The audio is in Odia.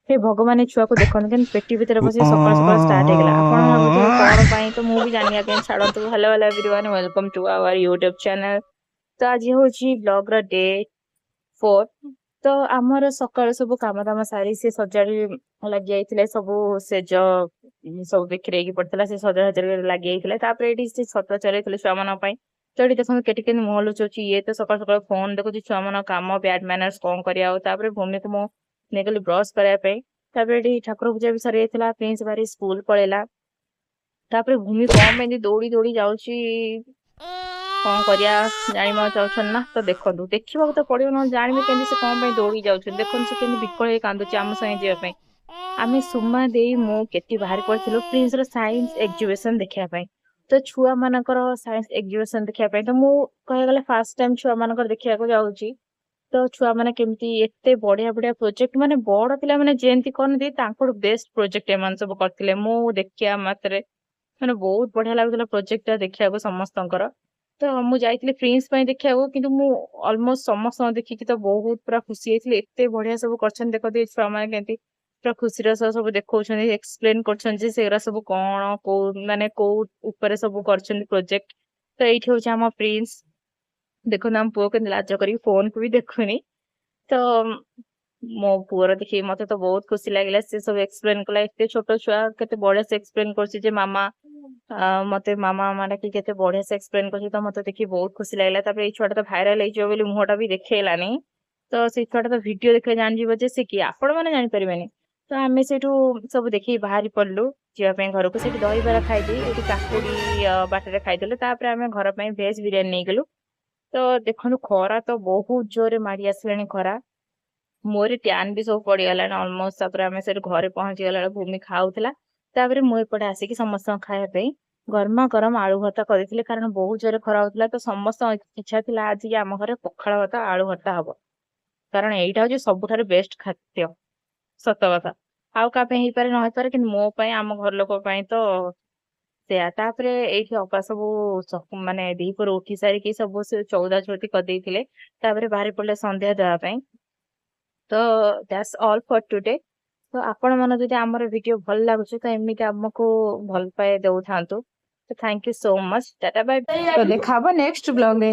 ହେ ଭଗବାନ, ଏ ଛୁଆକୁ ଦେଖନ୍ତୁ କେମିତି ପେଟି ଭିତରେ ବସି ସକାଳୁ ସକାଳୁ ଷ୍ଟାର୍ଟ ହେଇଗଲା। ଆପଣ ଭାବୁଥିବେ କଣ ପାଇଁ, ତ ମୁଁ ବି ଜାଣିନି ଆଜ୍ଞା। ଛାଡନ୍ତୁ। Hello hello everyone, welcome to our YouTube channel. ତ ଆଜି ହଉଛି ବ୍ଲଗ ର ଡେ 4। ତ ଆମର ସକାଳୁ ସବୁ କାମ ଦାମ ସାରି ସେ ସଜାଡି ଲାଗି ଯାଇଥିଲେ। ସବୁ ସେଜ ସବୁ ବିଖରେଇକି ପଡିଥିଲା, ସେ ସଜା ସଜାଡି ଲାଗି ଯାଇଥିଲେ। ତାପରେ ଏଇଠି ସେ ଛତୁଆ ଚଲେଇଥିଲେ ଛୁଆମାନଙ୍କ ପାଇଁ। ତ ଏଠି ଦେଖନ୍ତୁ କେଠି କେମିତି ମୁହଁ ଲୁଚଉଛି। ଇଏ ତ ସକାଳୁ ସକାଳୁ ଫୋନ ଦେଖୁଛି। ଛୁଆମାନଙ୍କ କାମ ବ୍ୟାଡ ମ୍ୟାନର୍ସ, କଣ କରିବା ଆଉ। ତାପରେ ଭୂମିକୁ ମୁଁ ନେଇଗଲି ବ୍ରଶ କରିବା ପାଇଁ। ତାପରେ ଏଠି ଠାକୁର ପୂଜା ବି ସରିଯାଇଥିଲା। ପ୍ରିନ୍ସ ବାହାରି ସ୍କୁଲ ପଳେଇଲା। ତାପରେ ଭୂମି କଣ ପାଇଁ ଏମିତି ଦୌଡି ଦୌଡି ଯାଉଛି, କଣ କରିବା, ଜାଣିବାକୁ ଚାହୁଁଛନ୍ତି ନା? ତ ଦେଖନ୍ତୁ, ଦେଖିବାକୁ ତ ପଡିବ, ନହେଲେ ଜାଣିବେ କେମିତି ସେ କଣ ପାଇଁ ଦୌଡି ଯାଉଛନ୍ତି। ଦେଖନ୍ତୁ, ସେ କେମିତି ବିକଳ ହେଇ କାନ୍ଦୁଛି ଆମ ସାଙ୍ଗେ ଯିବା ପାଇଁ। ଆମେ ସୁମା ଦେଇ, ମୁଁ, କେଟି ବାହାରି ପଡିଥିଲୁ ପ୍ରିନ୍ସ ର ସାଇନ୍ସ ଏକ୍ଜିବିସନ ଦେଖିବା ପାଇଁ। ତ ଛୁଆ ମାନଙ୍କର ସାଇନ୍ସ ଏକ୍ଜିବିସନ ଦେଖିବା ପାଇଁ, ତ ମୁଁ କହିବାକୁ ଗଲେ ଫାର୍ଷ୍ଟ ଟାଇମ ଛୁଆ ମାନଙ୍କର ଦେଖିବାକୁ ଯାଉଛି। ତ ଛୁଆ ମାନେ କେମିତି ଏତେ ବଢିଆ ବଢିଆ ପ୍ରୋଜେକ୍ଟ, ମାନେ ବଡ ପିଲାମାନେ ଯେମିତି କରନ୍ତି, ତାଙ୍କଠୁ ବେଷ୍ଟ ପ୍ରୋଜେକ୍ଟ ଏମାନେ ସବୁ କରିଥିଲେ। ମୁଁ ଦେଖିବା ମାତ୍ରେ ମାନେ ବହୁତ ବଢିଆ ଲାଗୁଥିଲା ପ୍ରୋଜେକ୍ଟ ଟା ଦେଖିବାକୁ ସମସ୍ତଙ୍କର। ତ ମୁଁ ଯାଇଥିଲି ପ୍ରିନ୍ସ ପାଇଁ ଦେଖିବାକୁ, କିନ୍ତୁ ମୁଁ ଅଲମୋଷ୍ଟ ସମସ୍ତଙ୍କୁ ଦେଖିକି ତ ବହୁତ ପୁରା ଖୁସି ହେଇଥିଲି। ଏତେ ବଢିଆ ସବୁ କରିଛନ୍ତି। ଦେଖନ୍ତି, ଛୁଆ ମାନେ କେମିତି ପୁରା ଖୁସିର ସହ ସବୁ ଦେଖଉଛନ୍ତି, ଏକ୍ସପ୍ଲେନ କରୁଛନ୍ତି ଯେ ସେଗୁରା ସବୁ କଣ, କୋଉ ମାନେ କୋଉ ଉପରେ ସବୁ କରିଛନ୍ତି ପ୍ରୋଜେକ୍ଟ। ତ ଏଇଠି ହଉଛି ଆମ ପ୍ରିନ୍ସ। ଦେଖନ୍ତୁ, ଆମ ପୁଅ କେମିତି ଲାଜ କରିକି ଫୋନ କୁ ବି ଦେଖୁନି। ତ ମୋ ପୁଅର ଦେଖିକି ମତେ ତ ବହୁତ ଖୁସି ଲାଗିଲା। ସେ ସବୁ ଏକ୍ସପ୍ଲେନ କଲା। ଏତେ ଛୋଟ ଛୁଆ, କେତେ ବଢିଆ ସେ ଏକ୍ସପ୍ଲେନ କରୁଛି ଯେ ମାମା, ମତେ ମାମା ମାମା ଡାକି କେତେ ବଢିଆ ସେ ଏକ୍ସପ୍ଲେନ କରୁଛି। ତ ମତେ ଦେଖି ବହୁତ ଖୁସି ଲାଗିଲା। ତାପରେ ଏଇ ଛୁଆଟା ତ ଭାଇରାଲ ହେଇଯିବ ବୋଲି ମୁହଁଟା ବି ଦେଖେଇଲାନି। ତ ସେଇ ଛୁଆଟା ତ ଭିଡିଓ ଦେଖିଲେ ଜାଣିଯିବ ଯେ ସେ କିଏ, ଆପଣ ମାନେ ଜାଣିପାରିବେନି। ତ ଆମେ ସେଇଠୁ ସବୁ ଦେଖିକି ବାହାରି ପଡିଲୁ ଯିବା ପାଇଁ ଘରକୁ। ସେଠି ଦହିବରା ଖାଇଦେଇ ଏଠି କାକୁଡି ବାଟରେ ଖାଇଦେଲୁ। ତାପରେ ଆମେ ଘର ପାଇଁ ଭେଜ ବିରିୟାନୀ ନେଇଗଲୁ। ତ ଦେଖନ୍ତୁ, ଖରା ତ ବହୁତ ଜୋରରେ ମାଡି ଆସିଲାଣି ଖରା। ମୋର ଟ୍ୟାନ୍ ବି ସବୁ ପଡିଗଲାଣି ଅଲମୋଷ୍ଟ। ତାପରେ ଆମେ ସେଠୁ ଘରେ ପହଞ୍ଚିଗଲା ବେଳେ ଭୂମି ଖାଉଥିଲା। ତାପରେ ମୁଁ ଏପଟେ ଆସିକି ସମସ୍ତଙ୍କ ଖାଇବା ପାଇଁ ଗରମା ଗରମ ଆଳୁ ଭର୍ତ୍ତା କରିଥିଲି, କାରଣ ବହୁତ ଜୋରେ ଖରା ହଉଥିଲା। ତ ସମସ୍ତଙ୍କ ଇଚ୍ଛା ଥିଲା ଆଜି ଆମ ଘରେ ପଖାଳ ଭାତ ଆଳୁ ଭର୍ତ୍ତା ହବ, କାରଣ ଏଇଟା ହଉଛି ସବୁଠାରୁ ବେଷ୍ଟ ଖାଦ୍ୟ। ସତ କଥା, ଆଉ କାହା ପାଇଁ ହେଇପାରେ ନ ହେଇପାରେ, କିନ୍ତୁ ମୋ ପାଇଁ, ଆମ ଘର ଲୋକ ପାଇଁ ତ ସେୟା। ତାପରେ ଏଇଠି ଅପା ସବୁ ମାନେ ଦିପହରୁ ଉଠି ସାରିକି ସବୁ ସେ ଚଉଦା ଚଉଦି କରିଦେଇଥିଲେ। ତାପରେ ବାହାରି ପଡିଲେ ସନ୍ଧ୍ୟା ଦେବା ପାଇଁ। ତ that's all for today. ତ ଆପଣ ମାନେ ଯଦି ଆମର ଭିଡିଓ ଭଲ ଲାଗୁଛି, ତ ଏମିତି ଆମକୁ ଭଲ ପାଇ ଦଉଥାନ୍ତୁ। ତ thank you so much, tata, bye. ତ ଦେଖା ହବ ନେକ୍ସଟ ବ୍ଲଗ ରେ।